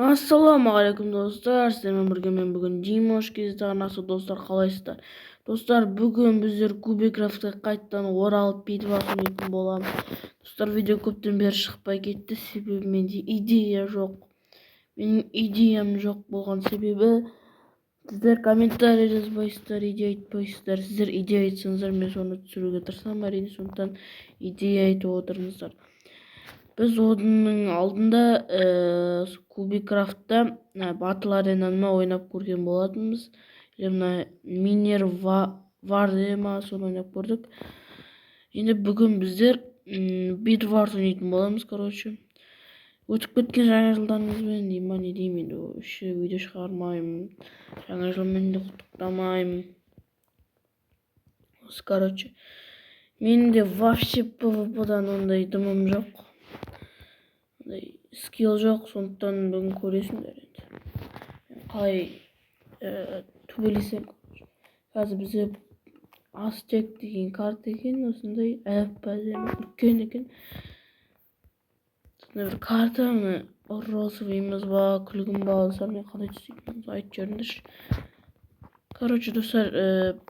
Ассалаумағалейкум, достар! Сіздермен бірге мен бүгін Димош кезді арнасы. Достар, қалайсыздар? Достар, бүгін біздер Кубикрафтқа қайтадан оралып, битва ойнайтын боламыз. Достар, видео көптен бері шықпай кетті, себебі менде идея жоқ. Менің идеям жоқ болған себебі сіздер комментарий жазбайсыздар, идея айтпайсыздар. Сіздер идея айтсаңыздар, мен соны түсіруге тырысамын, әрине. Сондықтан идея айтып отырыңыздар. Біз оның алдында Кубикрафтта Батл Аренаны ойнап көрген болатынбыз. Или мына Минер Варде ма, соны ойнап көрдік. Енді бүгін біздер Битварс ойнайтын боламыз, короче. Өтіп кеткен жаңа жылдарыңызбен дей ма, не деймін енді, вообще видео шығармаймын. Жаңа жылмен де құттықтамаймын. Осы, короче, менде вообще ПВП-дан ондай дымым жоқ. Ондай скилл жоқ, сондықтан бүгін көресіңдер енді. Мен қалай төбелесем. Қазір бізде Астек деген карта екен, осындай әп әдемі үлкен екен. Сондай бір карта, міне, розовыймыз ба, күлгін ба, достар, мен қалай түс екенін айтып жіберіңдерші. Короче, достар,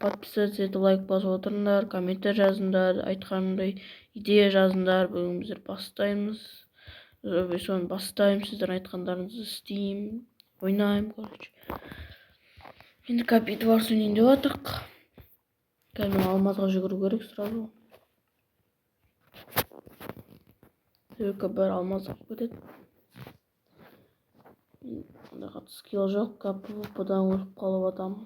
подписаться етіп, лайк басып отырыңдар, комментарий жазыңдар, айтқанымдай идея жазыңдар. Бүгін біздер бастаймыз. Соны бастаймын, сіздердің айтқандарыңызды істеймін, ойнаймын, короче. Енді Битварс ойнайын деп жатырық. Қазір мен алмазға жүгіру керек сразу. Себебі бәрі алмаз алып кетеді. Ондай қатты скилл жоқ, ПВП-дан өліп қалып жатамын.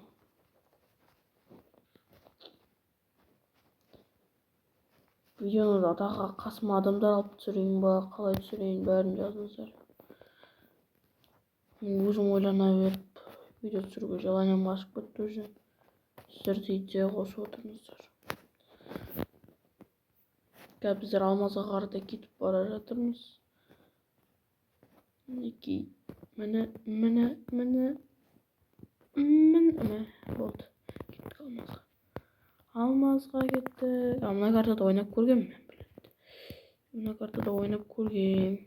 Видеоны тағы қасыма адамдар алып түсірейін ба, қалай түсірейін, бәрін жазыңыздар. Мен өзім ойлана беріп, видео түсіруге желанием қашып кетті уже. Сіздер де идея қосып отырыңыздар. Қазір біздер алмазға қарата кетіп бара жатырмыз. Мінекей, міне, міне, міне, міне, болды. Кеттік алмазға. Алмазға кеттік. А, мына картада ойнап көргенмін мен, блядь. Мына картада ойнап көргем.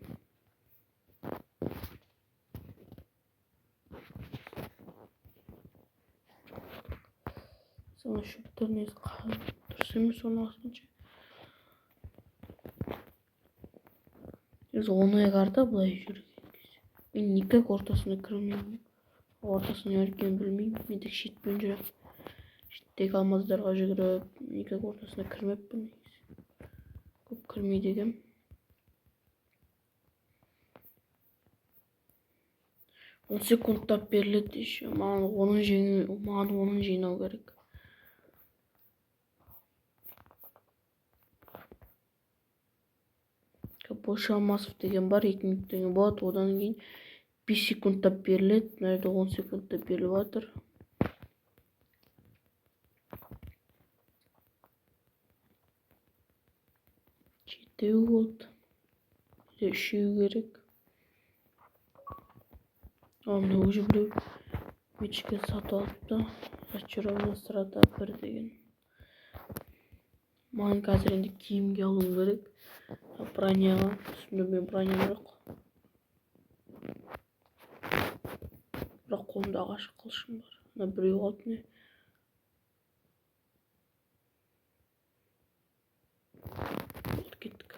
Соны шөптер негізі дұрыс емес орналасқанша. Негізі оңай карта былай жүрген кезде. Мен никак ортасына кірмеймін. Ортасына не екенін білмеймін. Мен тек шетпен жүремін. Шеттегі алмаздарға жүгіріп, никак ортасына кірмеппін негізі. Көп кірмейді екенмін. 10 секундтап беріледі еще. Маған оның жеңу, маған оның жинау керек. Больше алмазов деген бар, 2 минут деген болады. Одан кейін 5 секундтап беріледі. Мына жерде 10 секундтап беріліп жатыр. Жетеу болды. Бізде үшеу керек. А, мына уже біреу мечке сатып алыпты. Зачарованная страта 1 деген. Маған қазір енді киімге алуым керек. Броняға. Үстімде мен броням жоқ. Бірақ қолымда ағаш қылышым бар. Мына біреу қалды не. Болды, кеттік.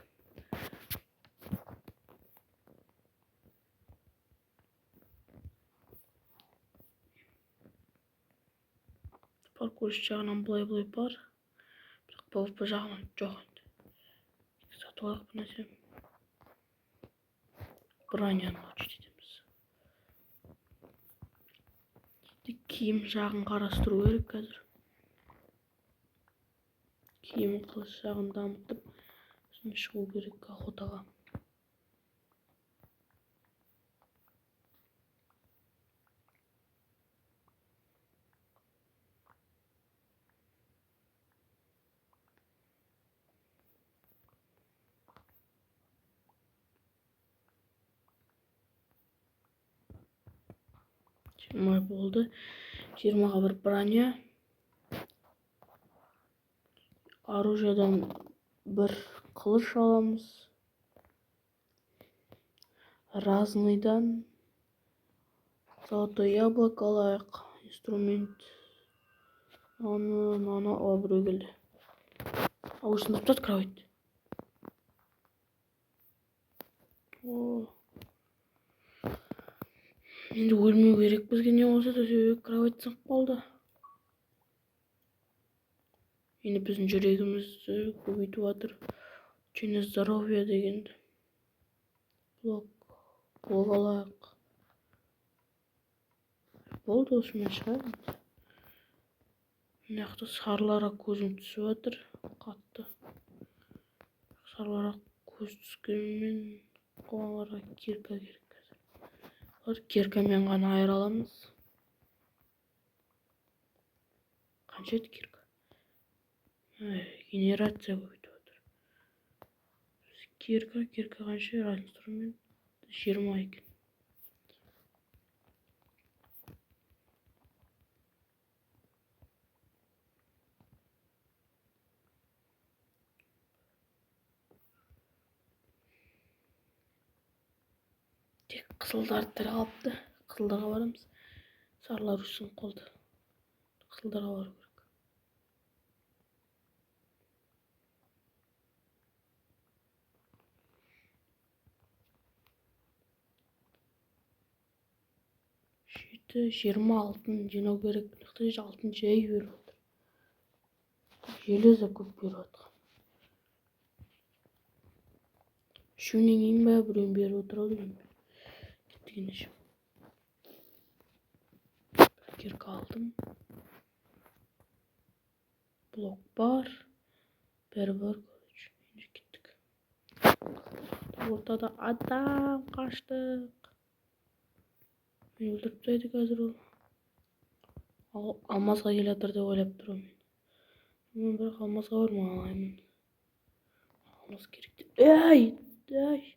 Паркур жағынан былай-былай бар. Бірақ ПВП жағынан жоқ енді. Сатып алайық бір нәрсе. Броняны улучшить етеміз. Тек киім жағын қарастыру керек қазір. Киім қылыш жағын дамытып, сосын шығу керек охотаға. 20 болды. 20-ға бір броня. Оружиядан бір қылыш аламыз. Разныйдан золотое яблоко алайық. Инструмент. Аны, мынаны, о, біреу келді. А, уже сындырып тастады кровать. О. Енді өлмеу керек бізге не болса да, себебі кровать сынып қалды. Енді біздің жүрегімізді көбейтіп жатыр. Через здоровье дегенді. Блок. Блок алайық. Болды, осымен шығар. Мына жақта сарыларға көзім түсіп жатыр. Қатты. Сарыларға көз түскенмен оларға кирка керек қазір. Олар киркамен ғана айыра аламыз. Қанша еді кирка? Генерация көбейтіп жатыр. Кирка, кирка қанша? Инструмент 20 екен. Тек қызылдар тірі қалыпты. Қызылдарға барамыз. Сарылар өсін қолды. Қызылдарға бару керек. Жеті, 20 алтын жинау керек. Мына жақта алтын жай беріп отыр. Железо көп беріп жатқан. Үшеуінен кейін бе біреуін беріп отыр ау деймін. Кеттік ендеше. Бір кирка алдым. Блок бар. Бәрі бар, короче. Енді кеттік. Ортада адам қаштық. Мені өлтіріп тастайды қазір ол. Ал, алмазға келе жатыр деп ойлап тұрмын мен. Мен бірақ алмазға бармаймын. Алмаз керек деп. Ей, ей.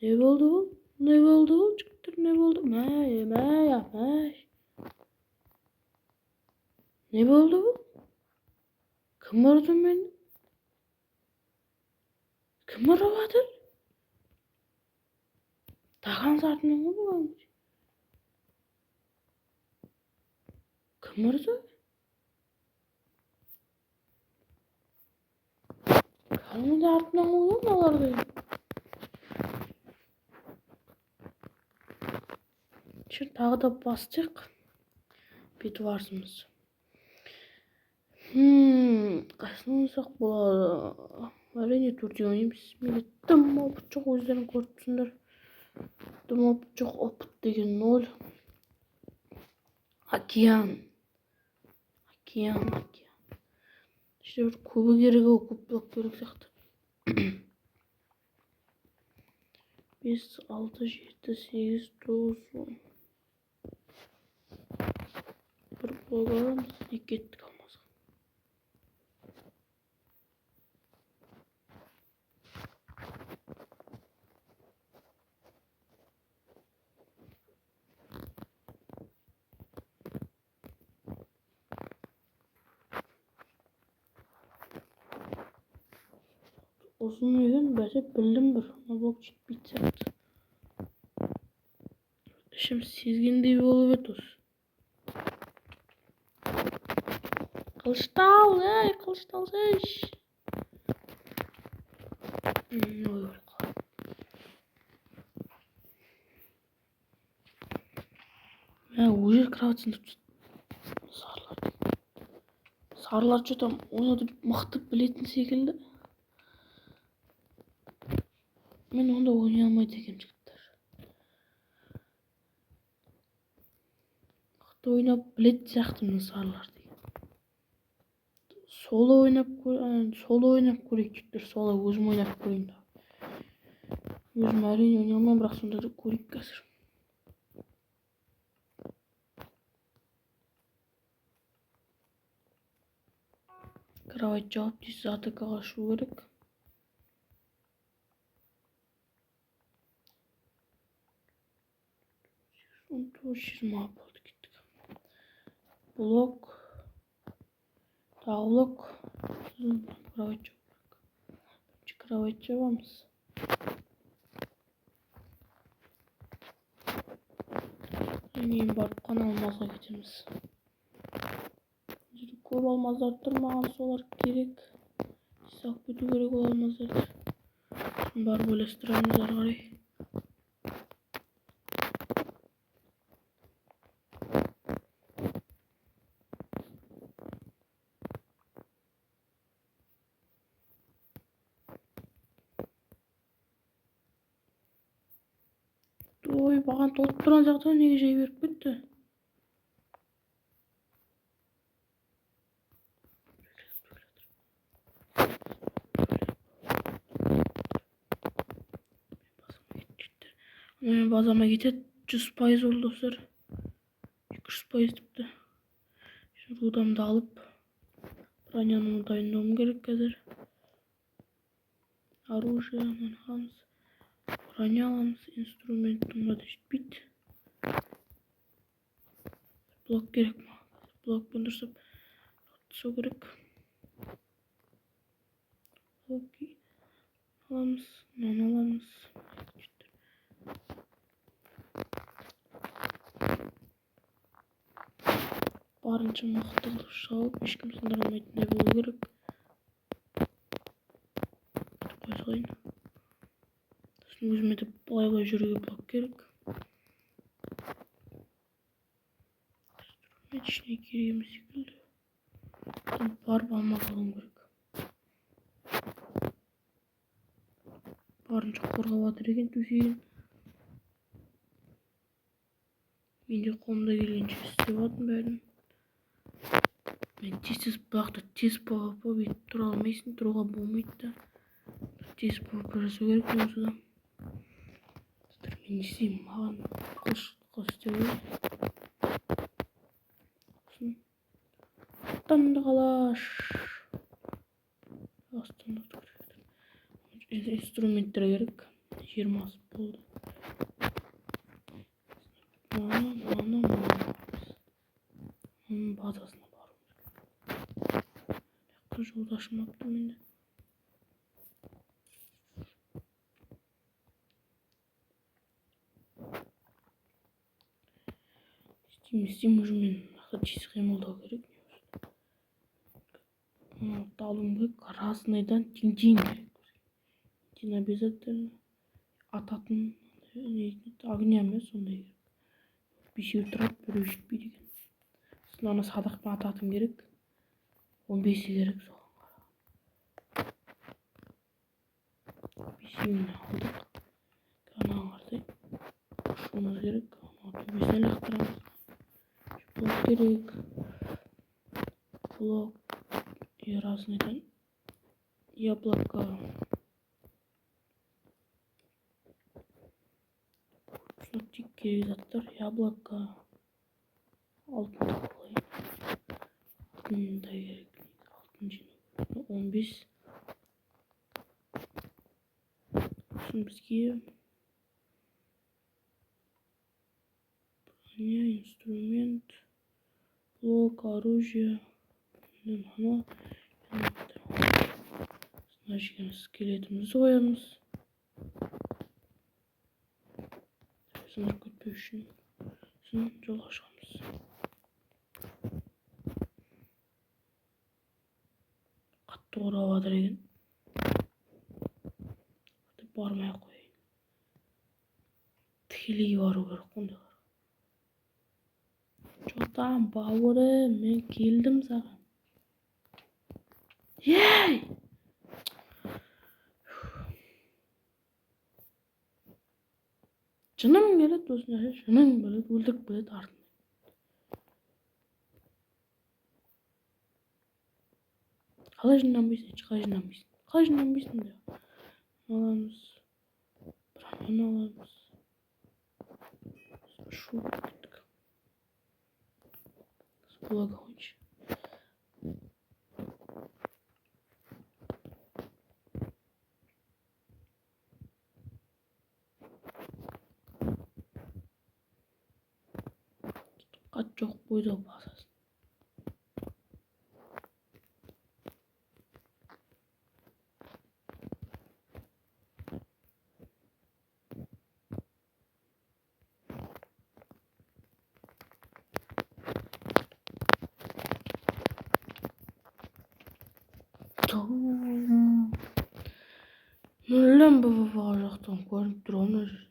Не болды бұл? Не болды бұл? Жігіттер, не болды? Мә, мә, мә. Не болды бұл? Кім ұрды мені? Кім ұрып жатыр? Таған артынан ғой бұл. Кім ұрды? Кәдімгідей артынан қойған мыналарды. Şimdi тағы да бастық. Бүйтіп барсымыз. Қайсысын ойнасақ болады? Әрине төртеу ойнаймыз. Менде дым опыт жоқ, өздерің көріп тұрсыңдар. Дым опыт жоқ, опыт деген 0. Океан. Океан, океан. Іште бір көбі керек ау, көп блок керек сияқты. 5, 6, 7, 8, 9, 10. Бір блок аламыз, и кеттік алмазға. Ұзын екен, бәсе білдім бір. Мына блок жетпейтін сияқты. Ішім сезгендей болып еді осы. Қылышты ал, ей, қылышты алсайшы. Ой, өліп қалдым. Мә, ол жер кровать сындырып тастады. Сарылар. Сарылар что там ойнауды мықты білетін секілді. Мен онда ойнай алмайды екенмін, жігіттер. Мықты ойнап білетін сияқтымын сарылар деген. Соло ойнап соло ойнап көрейік, жігіттер. Соло өзім ойнап көрейін. Өзім әрине ойнай алмаймын, бірақ сонда да көрейік қазір. Кровать жауып дейсіз, атакаға ұшу керек. Он тоғыз, жиырма болды, кеттік. Блок. Тағы блок. Кровать жабу керек. Бірінші кровать жабамыз. Кейін барып қана алмазға кетеміз. Жерде көп алмаздар тұр, маған солар керек. Салып кету керек ол алмаздарды. Сосын барып ойластырамыз ары қарай. Ой, маған толып тұрған жақта неге жай беріп кетті? Мен базама кетеді, 100% ол достар. 200% тіпті. Рудамды алып, броняны дайындауым керек қазір. Оружие аламыз. Броня аламыз, инструменттің да жетпейді. Блок керек маған. Блокпен дұрыстап түсу керек. Блок аламыз, мынаны аламыз. Барынша мықты қылып шауып, ешкім сындыра алмайтындай болу керек. Қоя салайын. Сосын өзіме де былай-былай жүруге блок керек. Инструмент ішіне керек емес секілді. Барып алмаз алуым керек. Барынша қорғап жатыр екен төсегін. Мен де қолымда келгенше істеп жатырмын бәрін. Мен тез-тез бұлақта тез пвп бүйтіп тұра алмайсың, тұруға болмайды да. Тез пвп жасау керек болса да. Мен не істеймін, маған қылыш істеу керек. Сосын аттанды қалаш. Инструменттер керек. 20 болды. Мынаны, мынаны, мынаны. Оның базасына баруымыз керек. Жолды ашылмапты менде. Істеймін, істеймін, уже мен нақты тез қимылдау керек. Мынаны алуым керек. Разныйдан тең-тең керек. Тең обязательно ататын огня емес, сондай керек. Бесеу тұрады, біреу жетпейді екен. Сосын ана садақпен ататын керек. 15-і керек соған. Бесеуін алдық. Анаған қарай ұшуымыз керек. Ана төбесіне лақтырамыз. Блок керек. Блок и разныйдан яблоко. Тек керек заттар. Яблоко. Алтын тауып алайын. Алтын да керек. Алтын жинау керек. 15. Сосын бізге броня, инструмент, блок, оружие, мына, мына жерге скелетімізді қоямыз. Сындырып кетпеу үшін. Сосын жолға шығамыз. Қатты қорғап жатыр екен. Бармай ақ қояйын. Тікелей бару керек қой ондайларға. Жотам, бауырым, мен келдім саған. Ей! Жыным келеді осындай, жыным келеді, өлтіріп келеді артынан. Қалай жынданбайсың, қалай жынданбайсың, қалай жынданбайсың деп. Аламыз, броняны аламыз. Ұшу кеттік. Блок алайыншы. Қат жоқ қойды ау базасын. Мүлдем ПВП-ға жоқтығым көрініп тұр ғой мына жерде.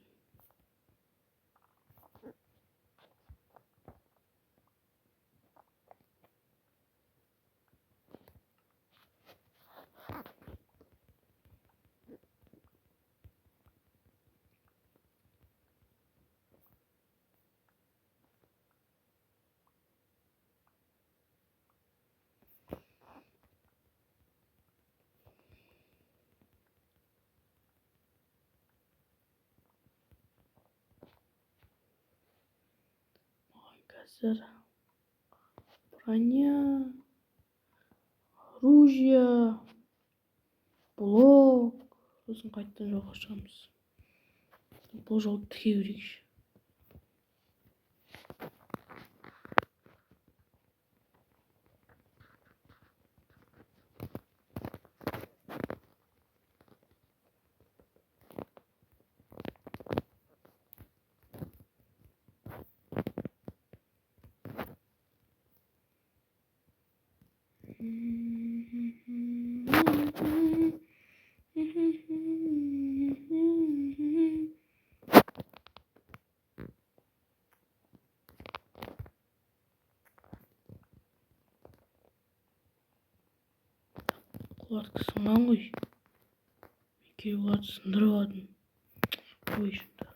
Маған қазір броня, оружие, блок, сосын қайтадан жолға шығамыз. Бұл жолды тіке берейікші. Олардікі сынған ғой. Мен келіп оларды сындырып алдым. Ой, шынында.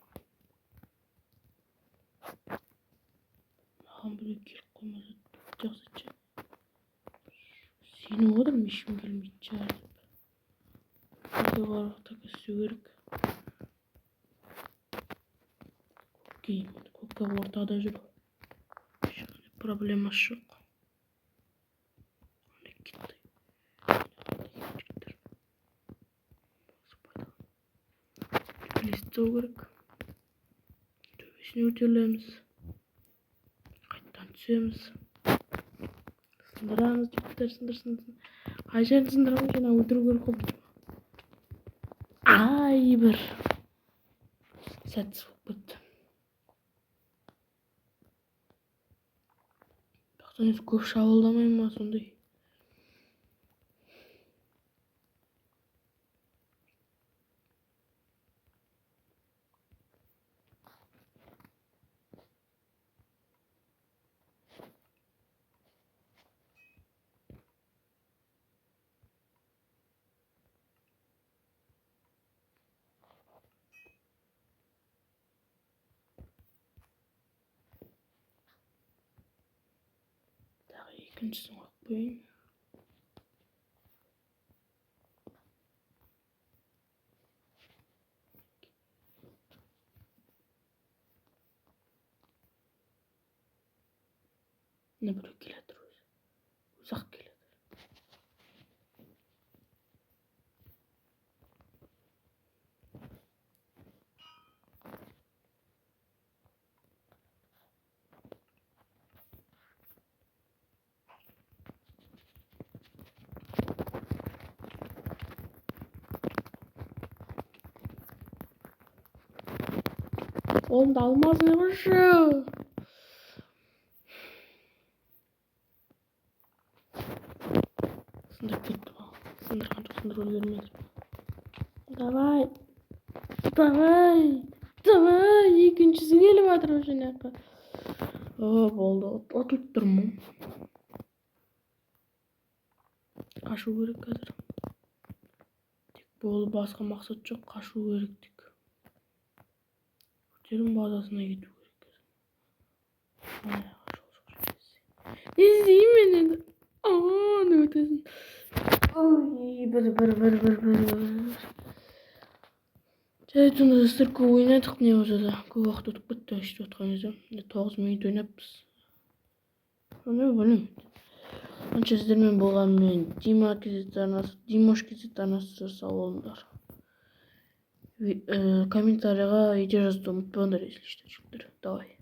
Маған біреу келіп қоймаса жақсы ше. Сеніп отырмын, ешкім келмейтін шығар деп. Көкке барып атака істеу керек. Көкке, көкке ортада жүр. Ешқандай проблемасы жоқ. Ана кетті. Жігіттер. Төбелесіп керек. Төбесіне көтерілеміз. Қайтадан түсеміз. Сындырамыз, жігіттер, сындыр, сындыр. Қай жерін сындырамыз, жаңа өлтіру керек қой. Ай, бір сәтсіз болып кетті. Бірақ өзі көп шабуылдамай ма сондай? Тағы екіншісін қойып қояйын. Мына біреу келе жатыр өзі. Өзі-ақ келе жатыр. Қолымды алмасын қойшы. Сындырып кетті маған. Сындырған жоқ, сындырып үлгермеді. Давай. Давай. Давай. Екіншісі келіп жатыр уже мына жаққа. О, болды. Ұтылып тұрмын. Қашу керек қазір. Тек болды, басқа мақсат жоқ, қашу керек тек. Көтерім базасына кету керек қазір. Не істеймін мен енді? Аа, деп өтесің. Ой, бір, бір, бір, бір, бір, бір. Жарайды, онда достар, көп ойнадық не болса да. Көп уақыт өтіп кетті, өйстіп отқан кезде. 9 минут ойнаппыз. Оны білмеймін. Онша сіздермен болған мен Дима KZ арнасы, Димош KZ арнасы, сау болыңдар. Комментарийға идея жазуды ұмытпаңдар, если что, жігіттер. Давай.